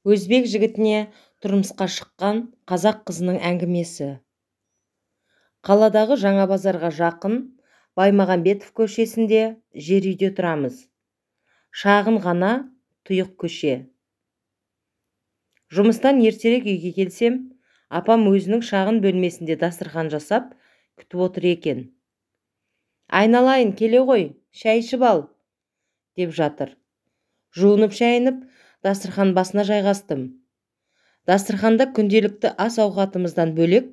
Өзбек жігітіне тұрмысқа шыққан қазақ қызының әңгімесі. Қаладағы жаңа базарға жақын Баймағамбетов көшесінде жер үйде тұрамыз. Шағын ғана тұйық көше. Жұмыстан ертерек үйге келсем, апам өзінің шағын бөлмесінде дастархан жасап күтіп отыр екен. Айналайын, келе ғой, шай ішіп ал, деп жатыр. Жуынып шайынып, дастархан басына жайғастым. Дастарханда күнделікті ас-ауқатымыздан бөлек,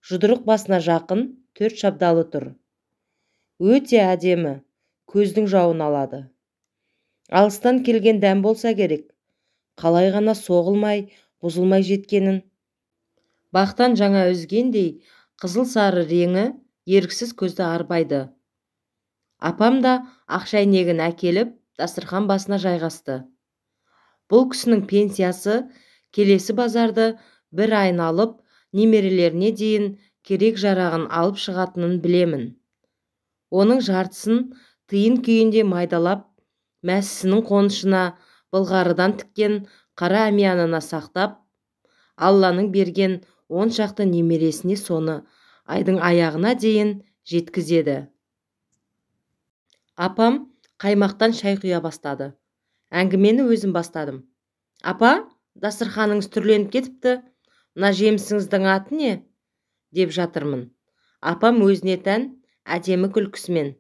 жұдырық басына жақын 4 шабдалы тұр. Өте әдемі, көздің жауын алады. Алыстан келген дәм болса керек, қалай ғана соғылмай, бұзылмай жеткенін. Бақтан жаңа үзгендей қызыл сары реңі еріксіз көзді арбайды. Апам да ақ шәйнегін әкеліп, дастархан басына жайғасты. Бұл кісінің пенсиясы келесі базарды бір айналып, немерелеріне дейін керек-жарағын алып шығатынын білемін. Оның жартысын тиын күйінде майдалап, мәсісінің қонышына былғарыдан тіккен қара әмиянына сақтап, Алланың берген 10 шақты немересіне соны айдың аяғына дейін жеткізеді. Апам қаймақтан шай құя бастады. Әңгімені өзім бастадым. Апа, дастарханыңыз түрленіп кетіпті, мына жемісіңіздің аты не? Деп жатырмын. Апам өзіне тән әдемі күлкісімен.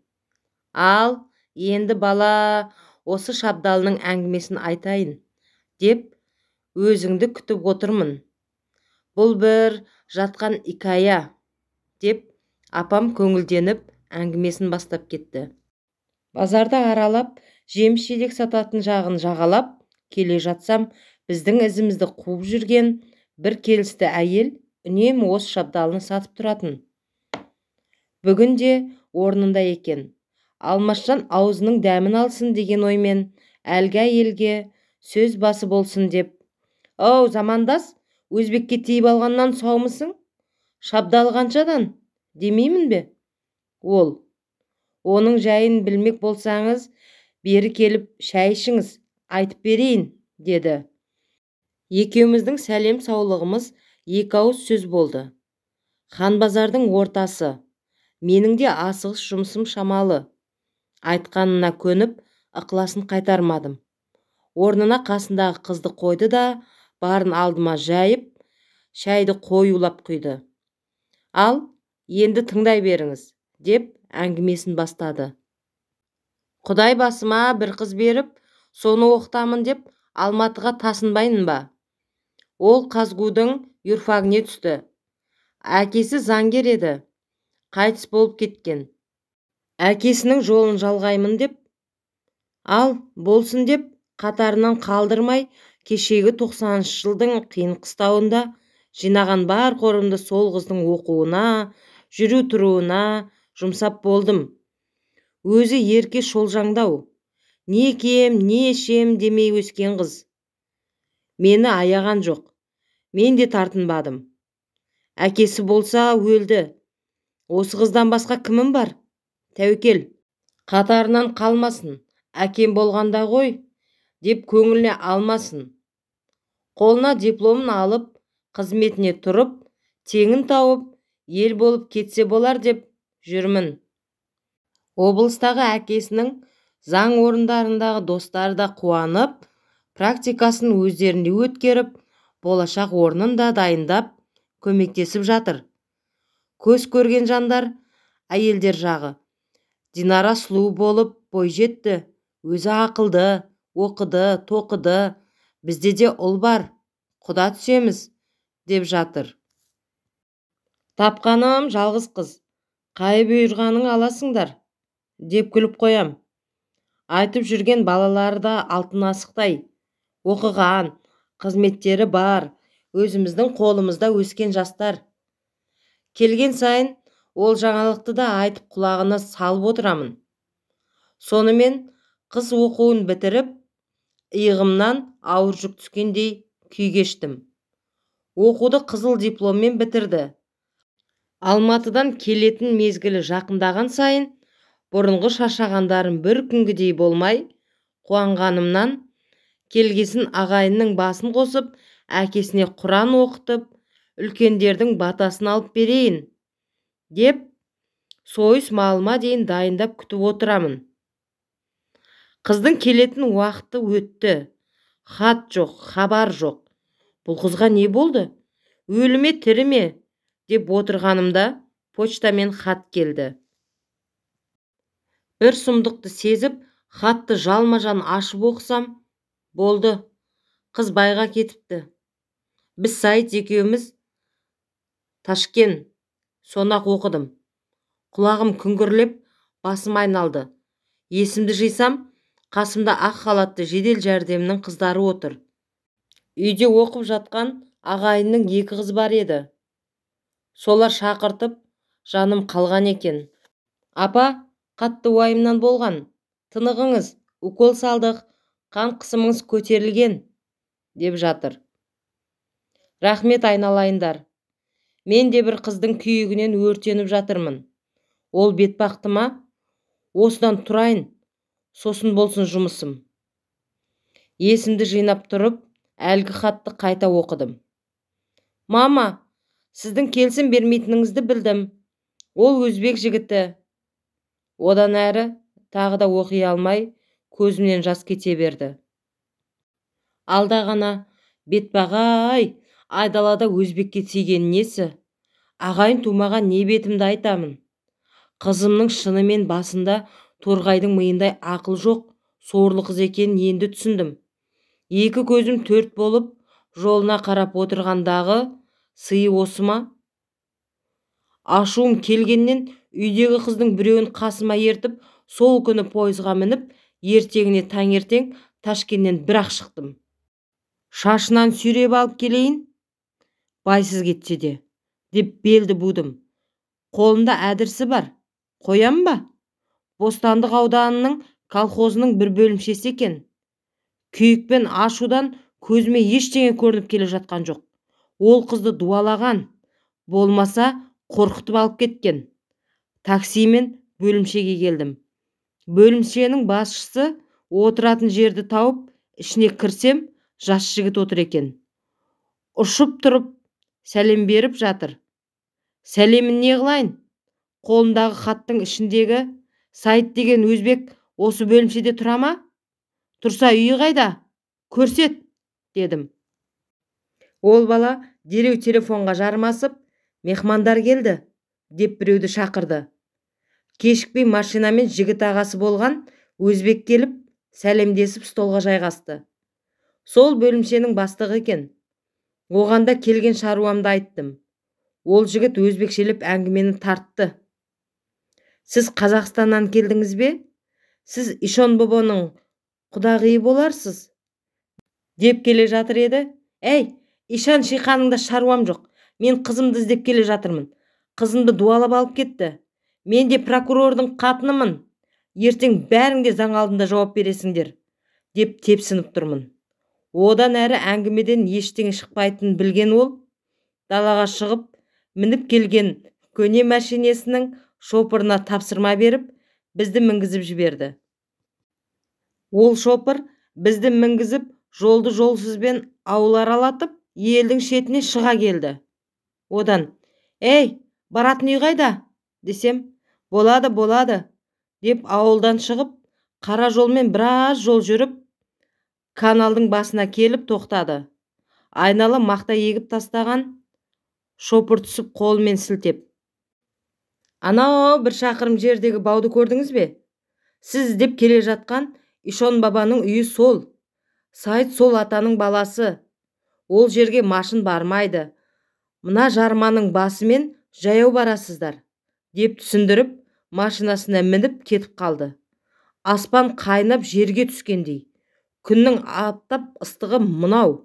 Ал, енді бала, осы шабдалының әңгімесін айтайын, деп өзіңді күтіп отырмын. Бұл бір жатқан икая, деп апам көңілденіп әңгімесін бастап кетті. Базарда аралап, жеміс-жидек сататын жағын жағалап келе жатсам, біздің ізімізді қуып жүрген бір келісті әйел үнемі осы шабдалыны сатып тұратын. Бүгін де орнында екен. Алмасжан аузының дәмін алсын деген оймен әлгі әйелге сөз басы болсын деп, «Оу, замандас, өзбекке тиіп алғаннан саумысың? Шабдалы қаншадан?» демеймін бе? Ол, «Оның жайын білмек болсаңыз, бері келіп шай ішіңіз, айтып берейін», деді. Екеуміздің сәлем саулығымыз екі ауыз сөз болды. Хан базардың ортасы. Менің де асығыс жұмысым шамалы. Айтқанына көніп, ықыласын қайтармадым. Орнына қасындағы қызды қойды да, барын алдыма жайып, шайды қоюлап құйды. Ал, енді тыңдай беріңіз, деп әңгімесін бастады. Құдай басыма бір қыз беріп, соны оқытамын деп Алматыға тасынбайын ба? Ол ҚазГУ-дың юрфагіне түсті. Әкесі заңгер еді, қайтыс болып кеткен. Әкесінің жолын жалғаймын деп, ал болсын деп қатарынан қалдырмай, кешегі 90-шы жылдың қиын қыстауында жинаған бар қорымды сол қыздың оқуына, жүру-тұруына жұмсап болдым. Өзі ерке шолжаңдау, не кием, не ішем демей өскен қыз. Мені аяған жоқ, мен де тартынбадым. Әкесі болса өлді. Осы қыздан басқа кімім бар? Тәуекел, қатарынан қалмасын, әкем болғанда ғой, деп көңіліне алмасын. Қолына дипломын алып, қызметіне тұрып, теңін тауып, ел болып кетсе болар деп жүрмін. Облыстағы әкесінің заң орындарындағы достары да қуанып, практикасын өздерінде өткеріп, болашақ орнын да дайындап, көмектесіп жатыр. Көз көрген жандар, әйелдер жағы. Динара сұлу болып бой жетті, өзі ақылды, оқыды, тоқыды, бізде де ұл бар, құда түсеміз, деп жатыр. Тапқаным жалғыз қыз, қай бұйырғаның аласыңдар, деп күліп қоям. Айтып жүрген балалары да алтын асықтай, оқыған, қызметтері бар, өзіміздің қолымызда өскен жастар. Келген сайын ол жаңалықты да айтып құлағына салып отырамын. Сонымен қыз оқуын бітіріп, иығымнан ауыр жүк түскендей күй кештім. Оқуды қызыл дипломмен бітірді. Алматыдан келетін мезгілі жақындаған сайын бұрынғы шаршағандарым бір күнгідей болмай, қуанғанымнан Келгесін ағайынның басын қосып, әкесіне Құран оқытып, үлкендердің батасын алып берейін деп сойыс малыма дейін дайындап күтіп отырамын. Қыздың келетін уақыты өтті. Хат жоқ, хабар жоқ. Бұл қызға не болды? Өлі ме, тірі ме? Деп отырғанымда почтамен хат келді. Бір сұмдықты сезіп, хатты жалма-жан ашып оқысам, болды, қыз байға кетіпті. Біз Саид екеуміз Ташкен сонақ оқыдым. Құлағым күңгірлеп, басым айналды. Есімді жисам, қасымда ақ халатты жедел жәрдемнің қыздары отыр. Үйде оқып жатқан ағайынның екі қызы бар еді. Солар шақыртып, жаным қалған екен. Апа, қатты уайымнан болған. Тынығыңыз, укол салдық, қан қысымыңыз көтерілген, деп жатыр. Рахмет айналайындар. Мен де бір қыздың күйігінен өртеніп жатырмын. Ол бетбақты ма? Осыдан тұрайын, сосын болсын жұмысым. Есімді жинап тұрып, әлгі хатты қайта оқыдым. Мама, сіздің келісім бермейтініңізді білдім. Ол өзбек жігіті. Одан әрі тағы да оқи алмай, көзімнен жас кете берді. Алда ғана бетбақ-ай, айдалада өзбекке тиген несі? Ағайын тумаған не бетімді айтамын? Қызымның шынымен басында торғайдың миындай ақыл жоқ, сорлы қыз екенін енді түсіндім. Екі көзім төрт болып, жолына қарап отырғандағы сыйы осы ма? Ашуым келгеннен үйдегі қыздың біреуін қасыма ертіп, сол күні пойызға мініп, ертеңіне таңертең Ташкеннен бірақ шықтым. Шашынан сүйреп алып келейін, байсыз кетсе де, деп белді будым. Қолында әдірсі бар, қоям ба? Бостандық ауданының колхозының бір бөлімшесі екен. Күйік пен ашудан көзіме ештеңе көрініп келе жатқан жоқ. Ол қызды дуалаған, болмаса қорқытып алып кеткен. Таксимен бөлімшеге келдім. Бөлімшенің басшысы отыратын жерді тауып, ішіне кірсем, жас жігіт отыр екен. Ұшып тұрып, сәлем беріп жатыр. Сәлемін не қылайын? Қолындағы хаттың ішіндегі Сайд деген өзбек осы бөлімшеде тұра ма? Тұрса үйі қайда? Көрсет, дедім. Ол бала дереу телефонға жармасып, мехмандар келді, деп біреуді шақырды. Кешікпей машинамен жігіт ағасы болған өзбек келіп, сәлемдесіп столға жайғасты. Сол бөлімшенің бастығы екен. Оған да келген шаруамды айттым. Ол жігіт өзбекшелеп әңгімені тартты. Сіз Қазақстаннан келдіңіз бе? Сіз Ишон бобоның құдағиы боларсыз, деп келе жатыр еді. Әй, Ишан шиқаныңда шаруам жоқ. Мен қызымды іздеп келе жатырмын. Қызымды дуалап алып кетті. Мен де прокурордың қатынымын. Ертең бәрің де заң алдында жауап бересіңдер, деп тепсініп тұрмын. Одан әрі әңгімеден ештеңе шықпайтынын білген ол, далаға шығып, мініп келген көне мәшинесінің шопырына тапсырма беріп, бізді мінгізіп жіберді. Ол шопыр бізді мінгізіп, жолды жолсызбен ауыл аралатып, елдің шетіне шыға келді. Одан, «Ей, баратын үй қайда?» десем, «Болады, болады», деп ауылдан шығып, қара жолмен біраз жол жүріп, каналдың басына келіп тоқтады. Айнала мақта егіп тастаған шопыр түсіп қолымен сілтеп. Анау бір шақырым жердегі бауды көрдіңіз бе? Сіз іздеп келе жатқан Ишон бабаның үйі сол. Сайд сол атаның баласы. Ол жерге машин бармайды. Мына жарманың басымен жаяу барасыздар, деп түсіндіріп, машинасына мініп кетіп қалды. Аспан қайнап жерге түскендей. Күннің аптап ыстығы мынау.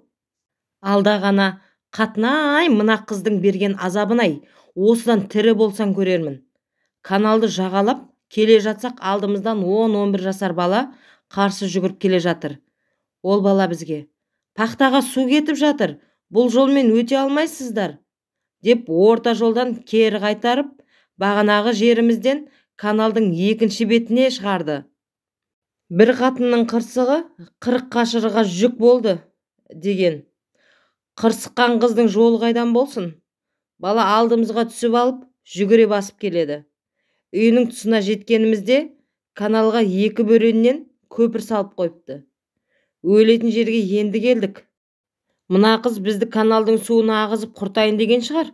Алда ғана қатынай мына қыздың берген азабын-ай, осыдан тірі болсаң көрермін. Каналды жағалап келе жатсақ, алдымыздан 10-11 жасар бала қарсы жүгіріп келе жатыр. Ол бала бізге, «Пахтаға су кетіп жатыр, бұл жолмен өте алмайсыздар», деп орта жолдан кері қайтарып, бағанағы жерімізден каналдың екінші бетіне шығарды. Бір қатынның қырсығы 40 қашырға жүк болды деген. Қырсыққан қыздың жолы қайдан болсын? Бала алдымызға түсіп алып, жүгіре басып келеді. Үйінің тұсына жеткенімізде каналға 2 бөреннен көпір салып қойыпты. Өлетін жерге енді келдік. Мына қыз бізді каналдың суына ағызып құртайын деген шығар.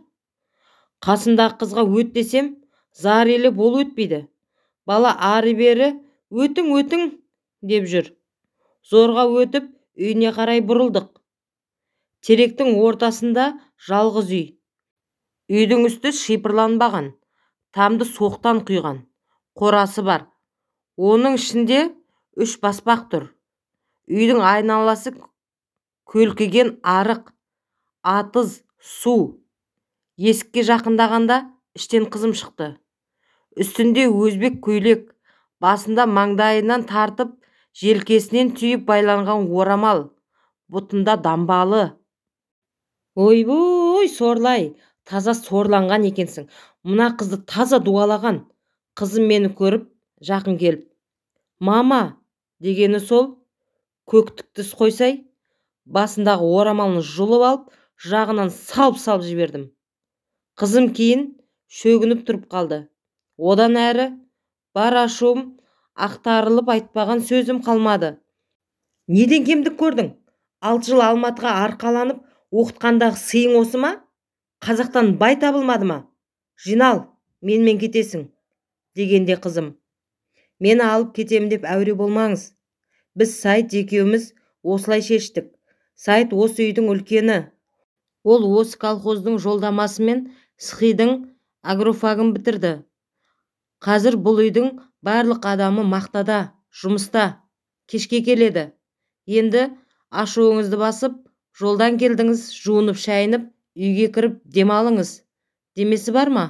Қасындағы қызға өт десем, зар елеп ол өтпейді. Бала ары-бері өтің, өтің деп жүр. Зорға өтіп, үйіне қарай бұрылдық. Теректің ортасында жалғыз үй. Үйдің үсті шипырланбаған, тамды соқтан құйған, қорасы бар. Оның ішінде 3 баспақ тұр. Үйдің айналасы көлкіген арық, атыз, су. Есікке жақындағанда іштен қызым шықты. Үстінде өзбек көйлек, басында маңдайынан тартып, желкесінен түйіп байланған орамал, бұтында дамбалы. Ойбой, сорлай, таза сорланған екенсің. Мына қызды таза дуалаған. Қызым мені көріп, жақын келіп, «Мама» дегені сол, көктік тіс қойсай, басындағы орамалын жұлып алып, жағынан салып-салып жібердім. Қызым кейін шөгініп тұрып қалды. Одан әрі бар ашуым ақтарылып айтпаған сөзім қалмады. Неден кемдік көрдің? 6 жыл Алматыға арқаланып, оқытқандағы сыйың осы ма? Қазақтан бай табылмады ма? Жинал, менімен кетесің, дегенде қызым. Мені алып кетем деп әуре болмаңыз. Біз Сайт екеуміз осылай шештік. Сайт осы үйдің үлкені. Ол осы колхоздың жолдамасымен СХИ-дің агрофагын бітірді. Қазір бұл үйдің барлық адамы мақтада, жұмыста, кешке келеді. Енді ашуыңызды басып, жолдан келдіңіз, жуынып шайынып, үйге кіріп демалыңыз. Демесі бар ма?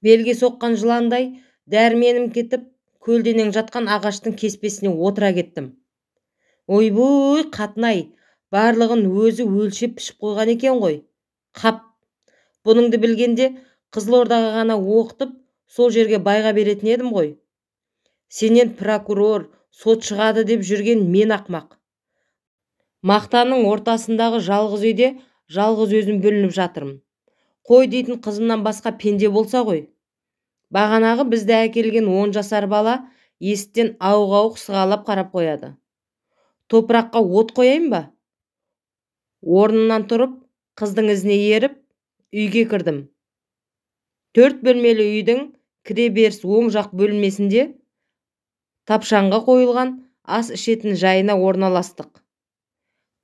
Белге соққан жыландай дәрменім кетіп, көлденең жатқан ағаштың кеспесіне отыра кеттім. Ойбой, қатынай, барлығын өзі өлшеп пішіп қойған екен ғой. Қап, бұныңды білгенде Қызылордаға ғана оқытып, сол жерге байға беретін едім ғой. Сенен прокурор, сот шығады деп жүрген мен ақмақ. Мақтаның ортасындағы жалғыз үйде жалғыз өзім бүлініп жатырмын. Қой дейтін қызымнан басқа пенде болса ғой. Бағанағы бізді әкелген 10 жасар бала есіктен ауық-ауық сығалап қарап қояды. Топыраққа от қояйын ба? Орнынан тұрып, қыздың ізіне еріп, үйге кірдім. 4 бөлмелі үйдің кіреберіс оң жақ бөлмесінде тапшанға қойылған ас ішетін жайына орналастық.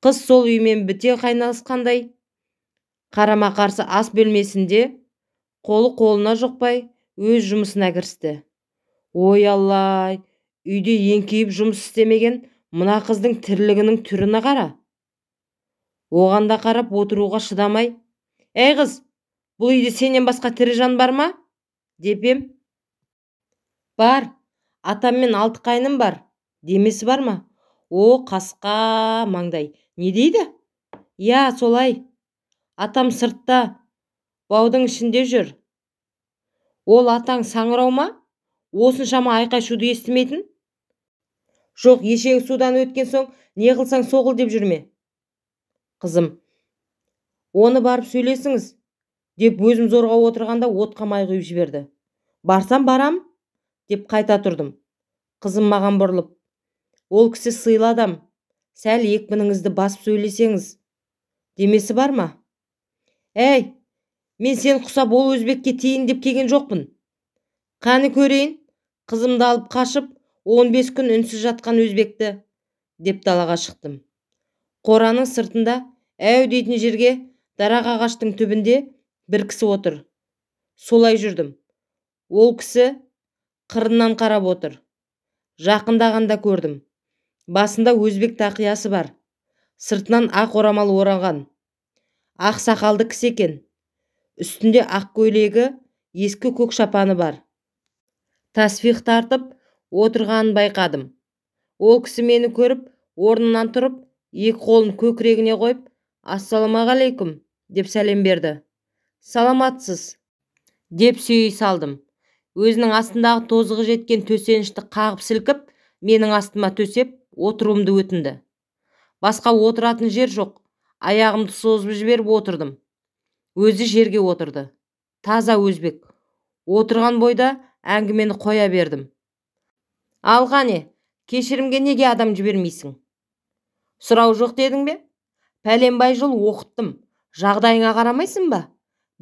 Қыз сол үймен біте қайналысқандай, қарама-қарсы ас бөлмесінде қолы қолына жұқпай өз жұмысына кірісті. Ой аллай, үйде еңкейіп жұмыс істемеген мына қыздың тірлігінің түріне қара. Оған да қарап отыруға шыдамай, «Әй қыз, бұл үйде сенен басқа тірі жан бар ма?» деп ем. «Бар, атам мен 6 қайным бар», демесі бар ма? О, қасқа маңдай, не дейді? «Я, солай. Атам сыртта, баудың ішінде жүр». Ол атаң саңырау ма? Осыншама айқай-шуды естімейтін? Жоқ, ешегі судан өткен соң не қылсаң соғыл деп жүрме? Қызым, оны барып сөйлесіңіз, деп өзім зорға отырғанда отқа май құйып жіберді. Барсам барам, деп қайта тұрдым. Қызым маған бұрылып, ол кісі сыйлы адам, сәл екпініңізді басып сөйлесеңіз, демесі бар ма? Әй, мен сен құсап ол өзбекке тиін деп келген жоқпын. Қаны көрейін, қызымды алып қашып, 15 күн үнсіз жатқан өзбекті, деп далаға шықтым. Қораның сыртында әу дейтін жерге дарақ ағаштың түбінде бір кісі отыр. Солай жүрдім. Ол кісі қырынан қарап отыр. Жақындағанда көрдім. Басында өзбек тақиясы бар. Сыртынан ақ орамал ораған. Ақ сақалды кісі екен. Үстінде ақ көйлегі, ескі көк шапаны бар. Тасбих тартып отырғанын байқадым. Ол кісі мені көріп, орнынан тұрып, екі қолын көкірегіне қойып, «Ассалаумағалейкум» деп сәлем берді. «Саламатсыз» деп сүйей салдым. Өзінің астындағы тозығы жеткен төсенішті қағып сілкіп, менің астыма төсеп, отыруымды өтінді. Басқа отыратын жер жоқ, аяғымды созып жіберіп отырдым. Өзі жерге отырды. Таза өзбек. Отырған бойда әңгімені қоя бердім. Ал қане, кешірімге неге адам жібермейсің? Сұрау жоқ дедің бе? Пәленбай жыл оқыттым. Жағдайыңа қарамайсың ба?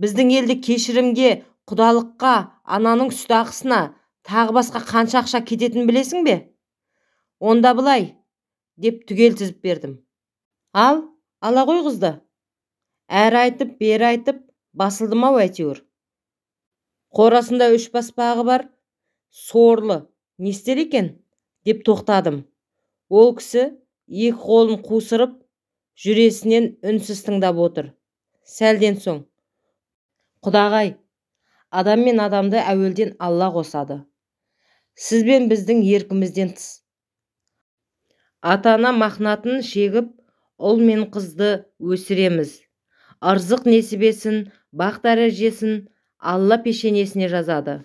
Біздің елде кешірімге, құдалыққа, ананың сүт ақысына, тағы басқа қанша ақша кететінін білесің бе? Онда былай, деп түгел тізіп бердім. Ал, ала қой қызды. Әрі айтып, бері айтып, басылдым-ау әйтеуір. Қорасында 3 баспағы бар, сорлы, не істер екен, деп тоқтадым. Ол кісі екі қолын қусырып, жүресінен үнсіз тыңдап отыр. Сәлден соң, құдағай, адам мен адамды әуелден Алла қосады. Сіз бен біздің еркімізден тыс. Ата-ана махнатын шегіп, ұл мен қызды өсіреміз. Ырзық несібесін, бақ дәрежесін Алла пешенесіне жазады.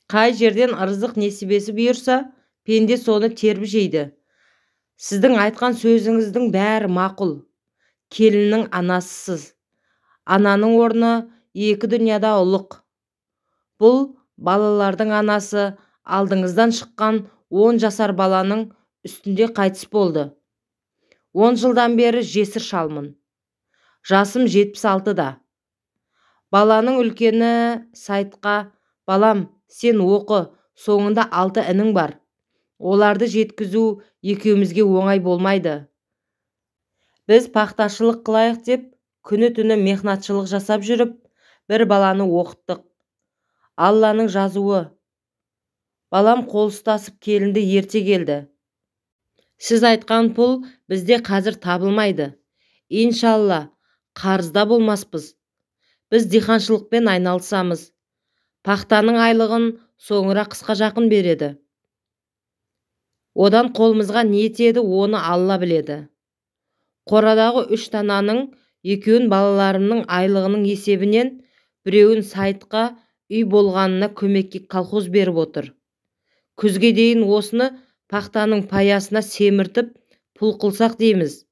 Қай жерден ырзық несібесі бұйырса, пенде соны теріп жейді. Сіздің айтқан сөзіңіздің бәрі мақұл. Келіннің анасысыз. Ананың орны екі дүнияда ұлық. Бұл балалардың анасы алдыңыздан шыққан 10 жасар баланың үстінде қайтыс болды. 10 жылдан бері жесір шалмын. Жасым 76-да. Баланың үлкені Сайтқа, балам, сен оқы, соңында 6 інің бар. Оларды жеткізу екеумізге оңай болмайды. Біз пахташылық қылайық деп, күні-түні мехнатшылық жасап жүріп, бір баланы оқыттық. Алланың жазуы. Балам қол ұстасып келінді ерте келді. Сіз айтқан пұл бізде қазір табылмайды. Иншалла, қарызда болмаспыз. Біз диқаншылықпен айналысамыз. Пахтаның айлығын соңыра қысқа жақын береді. Одан қолымызға не тиеді, оны Алла біледі. Қорадағы 3 тананың екеуін балаларымның айлығының есебінен, біреуін Сайтқа үй болғанына көмекке колхоз беріп отыр. Күзге дейін осыны пахтаның паясына семіртіп, пұл қылсақ дейміз.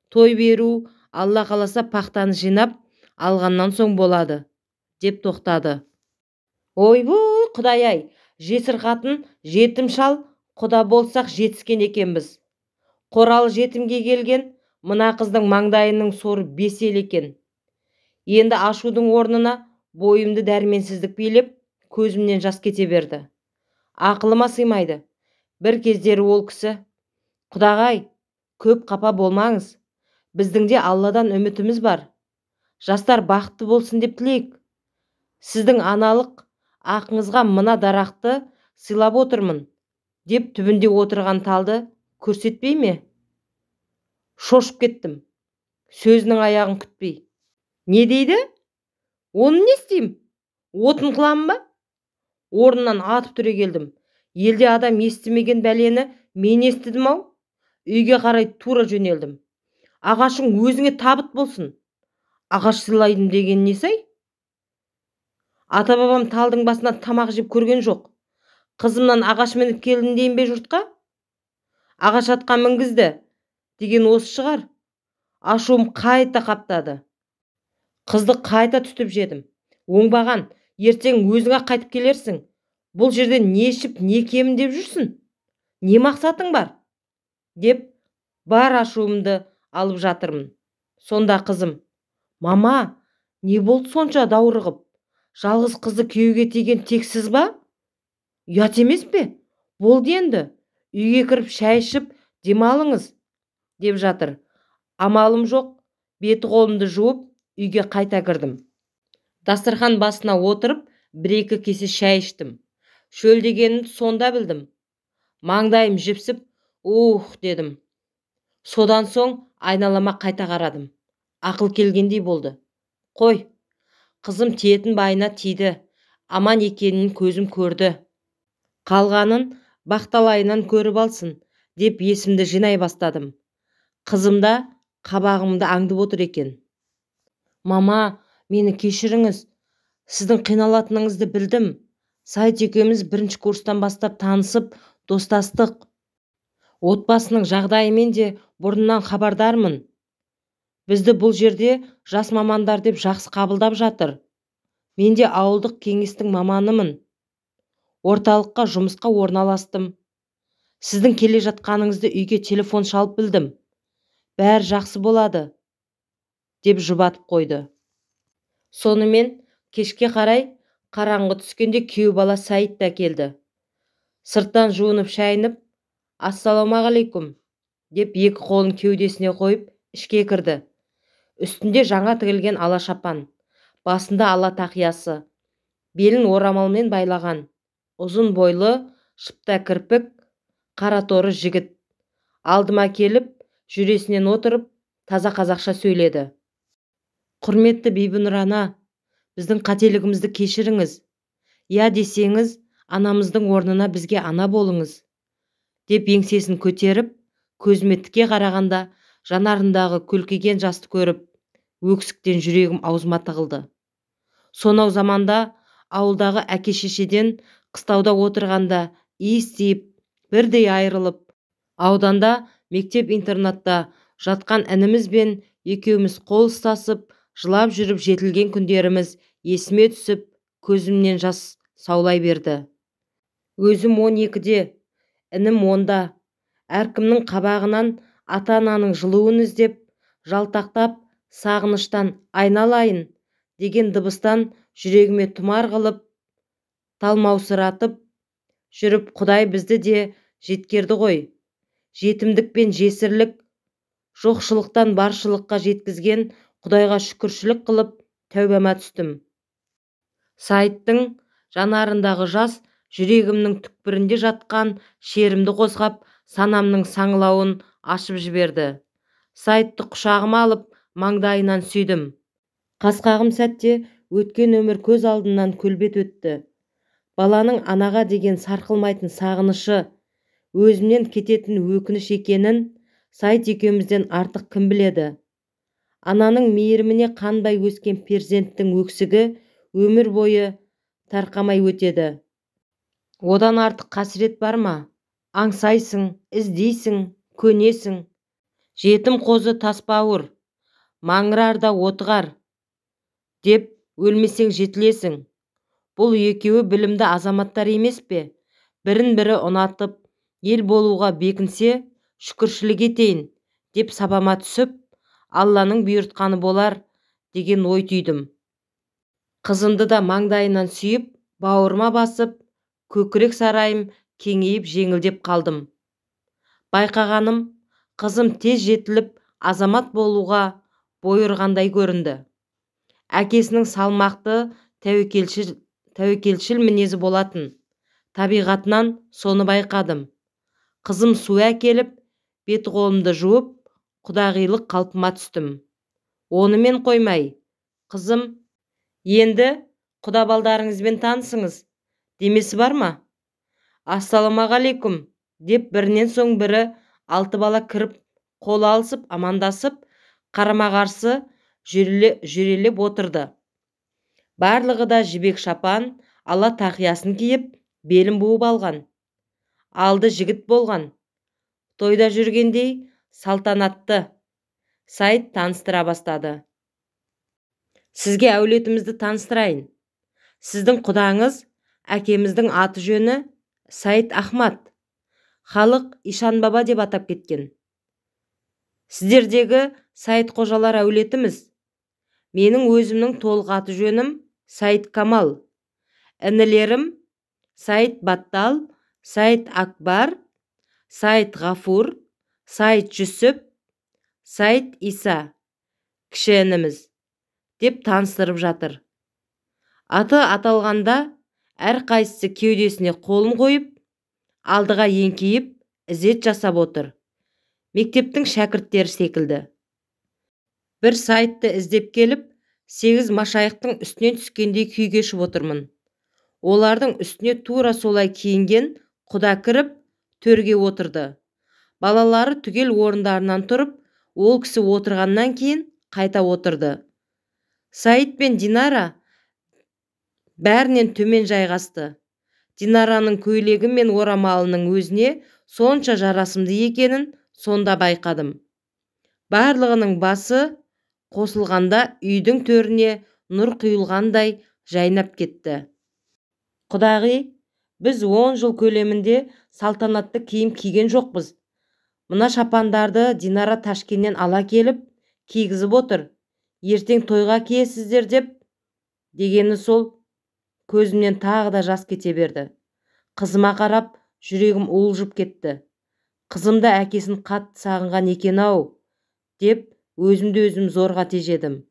Той беру, Алла қаласа пахтаны жинап, алғаннан соң болады, деп тоқтады. Ойбу, құдай-ай, жесір қатын, жетім шал, құда болсақ жетіскен екенбіз. Қоралы жетімге келген мына қыздың маңдайының соры 5 ел екен. Енді ашудың орнына бойымды дәрменсіздік билеп, көзімнен жас кете берді. Ақылыма сыймайды. Бір кездері ол кісі, құдағай, көп қапа болмаңыз. Біздің де Алладан үмітіміз бар. Жастар бақытты болсын деп тілейік. Сіздің аналық ақыңызға мына дарақты сыйлап отырмын, деп түбінде отырған талды көрсетпей ме? Шошып кеттім. Сөзінің аяғын күтпей. Не дейді? Оны не істеймін? Отын қыламын ба? Орнынан атып түрегелдім. Елде адам естімеген бәлені мен естідім-ау. Үйге қарай тура жөнелдім. Ағашың өзіңе табыт болсын. Ағаш сыйлайдым деген несі-ай? Ата-бабам талдың басына тамақ жеп көрген жоқ. Қызымнан ағаш мініп келдім дейін бе жұртқа? Ағаш атқа мінгізді деген осы шығар. Ашуым қайта қаптады. Қызды қайта түтіп жедім. Оңбаған, ертең өзіңе қайтып келерсің. Бұл жерде не ішіп, не киемін деп жүрсің? Не мақсатың бар? Деп бар ашуымды алып жатырмын. Сонда қызым, мама, не болды сонша даурығып? Жалғыз қызы күйеуге тиген тексіз ба? Ұят емес пе? Болды енді. Үйге кіріп шай ішіп демалыңыз, деп жатыр. Амалым жоқ, беті қолымды жуып, үйге қайта кірдім. Дастархан басына отырып, бір-екі кесе шай іштім. Шөлдегенімді сонда білдім. Маңдайым жіпсіп, ух дедім. Содан соң айналама қайта қарадым. Ақыл келгендей болды. Қой, қызым тиетін байына тиді, аман екенін көзім көрді. Қалғанын бақталайынан көріп алсын, деп есімді жинай бастадым. Қызым да қабағымды аңдып отыр екен. Мама, мені кешіріңіз, сіздің қиналатыныңызды білдім. Сайт екеуміз бірінші курстан бастап танысып, достастық. Отбасының жағдайымен де бұрыннан хабардармын. Бізді бұл жерде жас мамандар деп жақсы қабылдап жатыр. Мен де ауылдық кеңестің маманымын. Орталыққа жұмысқа орналастым. Сіздің келе жатқаныңызды үйге телефон шалып білдім. Бәрі жақсы болады, деп жұбатып қойды. Сонымен кешке қарай қараңғы түскенде күйеу бала Саид та келді. Сырттан жуынып шайынып, ассалаумағалейкум, деп екі қолын кеудесіне қойып ішке кірді. Үстінде жаңа тігілген ала шапан, басында ала тақиясы, белін орамалмен байлаған, ұзын бойлы, шыпта кірпік, қараторы жігіт. Алдыма келіп, жүресінен отырып, таза қазақша сөйледі. Құрметті Бибінұр ана, біздің қателігімізді кешіріңіз. Я десеңіз, анамыздың орнына бізге ана болыңыз, деп еңсесін көтеріп, көзіме тіке қарағанда жанарындағы көлкіген жасты көріп, өксіктен жүрегім аузыма тығылды. Сонау заманда ауылдағы әке-шешеден қыстауда отырғанда иіс тиіп, бірдей айырылып, ауданда мектеп-интернатта жатқан інімізбен екеуміз қол ұстасып, жылап жүріп жетілген күндеріміз есіме түсіп, көзімнен жас саулай берді. Өзім 12-де, інім 10-да, әркімнің қабағынан ата-ананың жылуын іздеп, жалтақтап, сағыныштан айналайын деген дыбыстан жүрегіме тұмар қылып, талмаусыратып жүріп, Құдай бізді де жеткерді ғой. Жетімдік пен жесірлік, жоқшылықтан баршылыққа жеткізген Құдайға шүкіршілік қылып, тәубама түстім. Саидтың жанарындағы жас жүрегімнің түкпірінде жатқан шерімді қозғап, санамның саңылауын ашып жіберді. Саидты құшағыма алып, маңдайынан сүйдім. Қасқағым сәтте өткен өмір көз алдымнан көлбет өтті. Баланың анаға деген сарқылмайтын сағынышы, өзімнен кететін өкініш екенін Саид екеумізден артық кім біледі? Ананың мейіріміне қанбай өскен перзенттің өксігі өмір бойы тарқамай өтеді. Одан артық қасірет бар ма? Аңсайсың, іздейсің, көнесің. Жетім қозы тасбауыр, маңырар да отығар, деп өлмесең жетілесің. Бұл екеуі білімді азаматтар емес пе? Бірін-бірі ұнатып, ел болуға бекінсе, шүкіршілік етейін, деп сабама түсіп, Алланың бұйыртқаны болар деген ой түйдім. Қызымды да маңдайынан сүйіп, бауырыма басып, көкірек сарайым кеңейіп жеңілдеп қалдым. Байқағаным, қызым тез жетіліп, азамат болуға бұйырғандай көрінді. Әкесінің салмақты, тәуекелшіл мінезі болатын. Табиғатынан соны байқадым. Қызым су әкеліп, бет-қолымды жуып, құдағилық қалпыма түстім. Онымен қоймай, қызым, енді құда балдарыңызбен танысыңыз, демесі бар ма? Ассалаумағалейкум, деп бірінен соң бірі 6 бала кіріп, қол алысып, амандасып, қарама-қарсы жүрелеп отырды. Барлығы да жібек шапан, ала тақиясын киіп, белін буып алған. Алды жігіт болған. Тойда жүргендей салтанатты. Саид таныстыра бастады. Сізге әулетімізді таныстырайын. Сіздің құдаңыз, әкеміздің аты жөні Саид Ахмат. Халық Ишан баба деп атап кеткен. Сіздердегі Саид қожалар әулетіміз. Менің өзімнің толық аты жөнім Саид Камал. Інілерім Саид Баттал, Саид Акбар, Саид Ғафур, Саид Жүсіп, Саид Иса, кіші ініміз, деп таныстырып жатыр. Аты аталғанда әрқайсысы кеудесіне қолын қойып, алдыға еңкейіп, ізет жасап отыр. Мектептің шәкірттері секілді. Бір Саидты іздеп келіп, 8 машайықтың үстінен түскендей күй кешіп отырмын. Олардың үстіне тура солай киінген құда кіріп, төрге отырды. Балалары түгел орындарынан тұрып, ол кісі отырғаннан кейін қайта отырды. Саид пен Динара бәрінен төмен жайғасты. Динараның көйлегі мен орамалының өзіне сонша жарасымды екенін сонда байқадым. Барлығының басы қосылғанда үйдің төріне нұр құйылғандай жайнап кетті. Құдағи, біз 10 жыл көлемінде салтанатты киім киген жоқпыз. Мына шапандарды Динара Ташкеннен ала келіп, кигізіп отыр. Ертең тойға киесіздер деп, дегені сол, көзімнен тағы да жас кете берді. Қызыма қарап, жүрегім уылжып кетті. Қызым да әкесін қатты сағынған екен-ау, деп өзімді өзім зорға тежедім.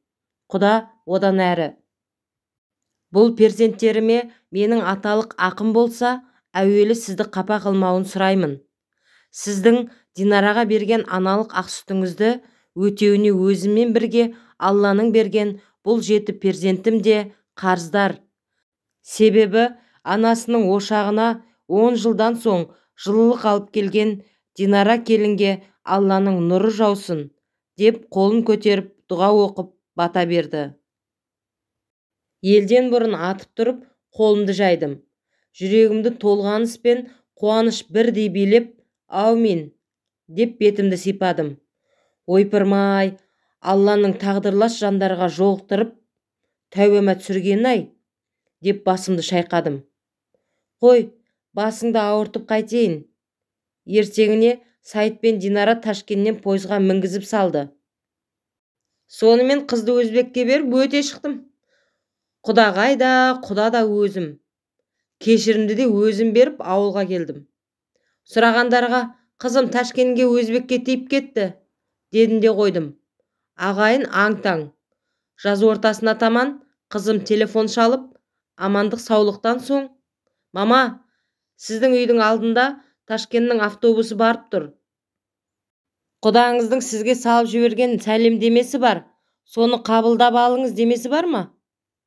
Құда одан әрі. Бұл перзенттеріме менің аталық ақым болса, әуелі сізді қапа қылмауын сұраймын. Сіздің Динараға берген аналық ақ сүтіңізді өтеуіне өзіммен бірге Алланың берген бұл 7 перзентім де қарыздар. Себебі анасының ошағына 10 жылдан соң жылылық алып келген Динара келінге Алланың нұры жаусын, деп қолын көтеріп дұға оқып бата берді. Елден бұрын атып тұрып қолымды жайдым. Жүрегімді толғаныс пен қуаныш бірдей билеп, аумин деп бетімді сипадым. Ойпырмай, Алланың тағдырлас жандарға жолықтырып, тәубама түсіргенін-ай, деп басымды шайқадым. Қой, басыңды ауыртып қайтейін. Ертеңіне Сайд пен Динара Ташкеннен пойызға мінгізіп салды. Сонымен қызды өзбекке беріп өте шықтым. Құдағай да, құда да өзім. Кешірімді де өзім беріп ауылға келдім. Сұрағандарға қызым Ташкенге өзбекке тиіп кетті, дедім де қойдым. Ағайын аң-таң. Жаз ортасына таман қызым телефон шалып, амандық саулықтан соң, «Мама, сіздің үйдің алдында Ташкеннің автобусы барып тұр. Құдаңыздың сізге салып жіберген сәлемдемесі бар, соны қабылдап алыңыз демесі бар ма?»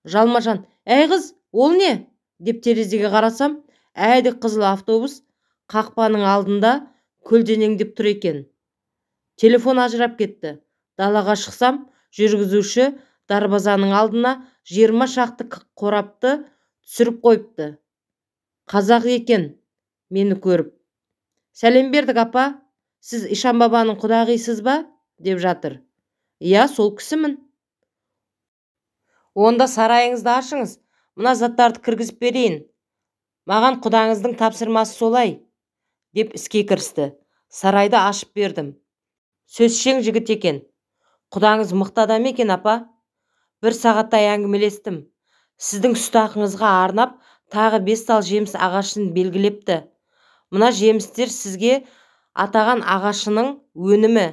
Жалмажан, «Әй қыз, ол не?» деп терезеге қарасам, әдік қызыл автобус қақпаның алдында көлденеңдеп тұр екен. Телефон ажырап кетті. Далаға шықсам, жүргізуші дарбазаның алдына 20 шақты қорапты түсіріп қойыпты. Қазақ екен, мені көріп. «Сәлем бердік, апа, сіз Ишан бабаның құдағисыз ба?» деп жатыр. «Иә, сол кісімін». «Онда сарайыңызды ашыңыз, мына заттарды кіргізіп берейін. Маған құдаңыздың тапсырмасы солай», деп іске кірісті. Сарайды ашып бердім. Сөзшең жігіт екен. «Құдаңыз мықты адам екен, апа». Бір сағаттай әңгімелестім. Сіздің сүт ақыңызға арнап тағы 5 тал жеміс ағашын белгілепті. Мына жемістер сізге атаған ағашының өнімі.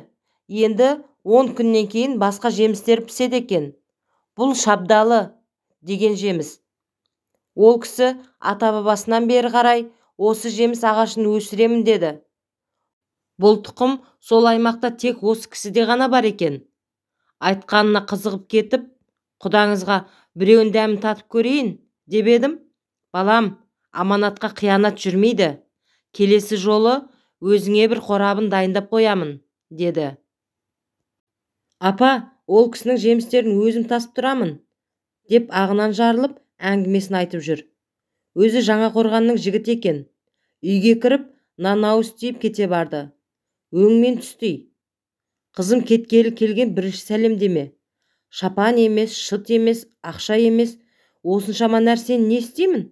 Енді 10 күннен кейін басқа жемістер піседі екен. Бұл шабдалы деген жеміс. Ол кісі ата-бабасынан бері қарай осы жеміс ағашын өсіремін деді. Бұл тұқым сол аймақта тек осы кісіде ғана бар екен. Айтқанына қызығып кетіп, құдаңызға біреуін дәмін татып көрейін деп едім. Балам, аманатқа қиянат жүрмейді. Келесі жолы өзіңе бір қорабын дайындап қоямын, деді. Апа, ол кісінің жемістерін өзім тасып тұрамын, деп ағынан жарылып әңгімесін айтып жүр. Өзі жаңа қорғанның жігіті екен. Үйге кіріп, нан ауыз тиіп кете барды. Өңмен түстей. Қызым кеткелі келген бірінші сәлемдеме. Шапан емес, шыт емес, ақша емес, осыншама нәрсені не істеймін?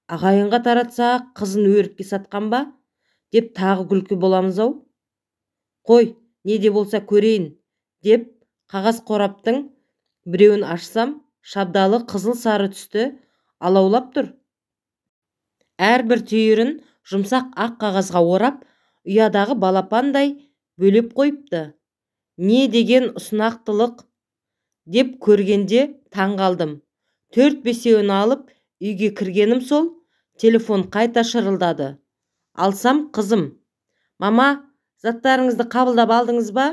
Ағайынға таратса, қызын өрікке сатқан ба? Деп тағы күлкі боламыз ау. Қой, не де болса көрейін, деп қағаз қораптың біреуін ашсам, шабдалы қызыл сары түсті алаулап тұр. Әрбір түйірін жұмсақ ақ қағазға орап, ұядағы балапандай бөлеп қойыпты. Не деген ұсынақтылық деп көргенде таң қалдым. 4-5-еуін алып, үйге кіргенім сол, телефон қайта шырылдады. Алсам, қызым. «Мама, заттарыңызды қабылдап алдыңыз ба?»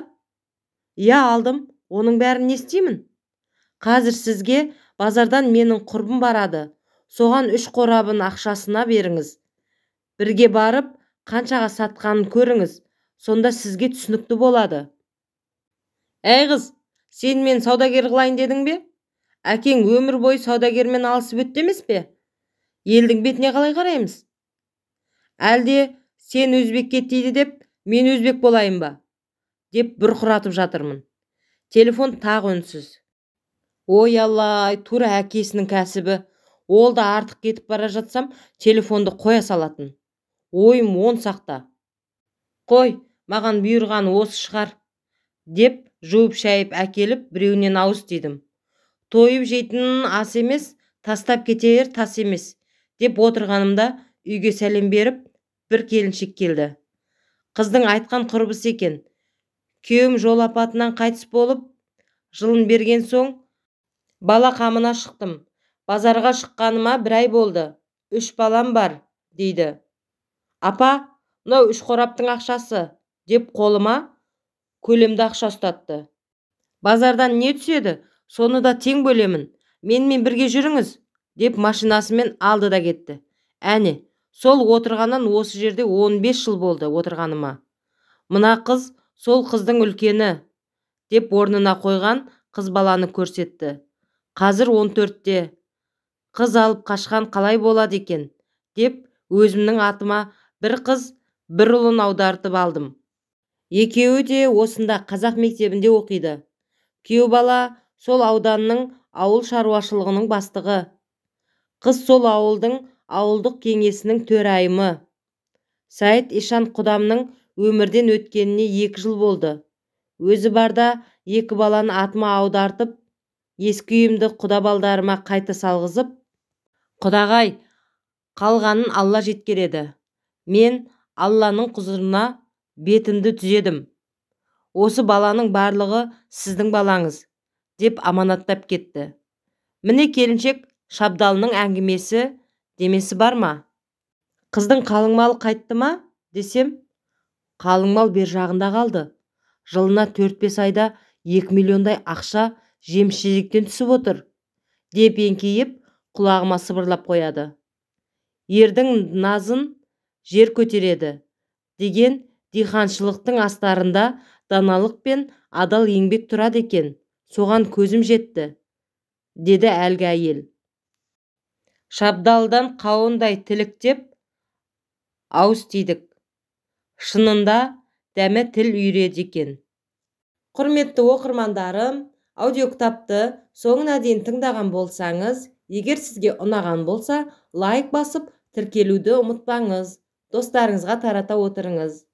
«Иә, алдым. Оның бәрін не істеймін?» «Қазір сізге базардан менің құрбым барады. Соған 3 қорабын ақшасына беріңіз. Бірге барып, қаншаға сатқанын көріңіз. Сонда сізге түсінікті болады». «Әй қыз, сен мен саудагер қылайын дедің бе? Әкең өмір бойы саудагермен алысып өтті емес пе? Елдің бетіне қалай қараймыз? Әлде Сен өзбекке тиді деп, мен өзбек болайын ба? Деп бұрқыратып жатырмын. Телефон тағы үнсіз. Ой алла, тура әкесінің кәсібі. Ол да артық кетіп бара жатсам, телефонды қоя салатын. Ойым он сақта. Қой, маған бұйырғаны осы шығар, деп жуып шайып әкеліп, біреуінен ауыз тидім. Тойып жейтін ас емес, тастап кетер тас емес, деп отырғанымда үйге сәлем беріп, бір келіншек келді. Қыздың айтқан құрбысы екен. Күйеуім жол апатынан қайтыс болып, жылын берген соң, бала қамына шықтым. Базарға шыққаныма бір ай болды. 3 балам бар, дейді. Апа, мынау 3 қораптың ақшасы, деп қолыма көлемді ақша ұстатты. Базардан не түседі, соны да тең бөлемін. Менімен бірге жүріңіз, деп машинасымен алды да кетті. Әне, сол отырғаннан осы жерде 15 жыл болды отырғаныма. Мына қыз сол қыздың үлкені, деп орнына қойған қыз баланы көрсетті. Қазір 14-те. Қыз алып қашқан қалай болады екен, деп өзімнің атыма бір қыз, бір ұлын аудартып алдым. Екеуі де осында қазақ мектебінде оқиды. Күйеу бала сол ауданның ауыл шаруашылығының бастығы. Қыз сол ауылдың ауылдық кеңесінің төрайымы. Сәйіт ишан құдамның өмірден өткеніне 2 жыл болды. Өзі барда 2 баланы атыма аудартып, ескі үйімді құда балдарыма қайта салғызып, құдағай, қалғанын Алла жеткереді. Мен Алланың құзырына бетімді түзедім. Осы баланың барлығы сіздің балаңыз, деп аманаттап кетті. Міне келіншек Шабдалының әңгімесі демесі бар ма? Қыздың қалың малы қайтты ма, десем, қалың мал бер жағында қалды. Жылына 4-5 айда 2 миллиондай ақша жеміс-жидектен түсіп отыр, деп еңкейіп құлағыма сыбырлап қояды. Ердің назын жер көтереді, деген диқаншылықтың астарында даналық пен адал еңбек тұрады екен, соған көзім жетті, деді әлгі әйел. Шабдалдан қауындай тіліктеп ауыз тидік. Шынында дәмі тіл үйіреді екен. Құрметті оқырмандарым, аудиокітапты соңына дейін тыңдаған болсаңыз, егер сізге ұнаған болса, лайк басып, тіркелуді ұмытпаңыз. Достарыңызға тарата отырыңыз.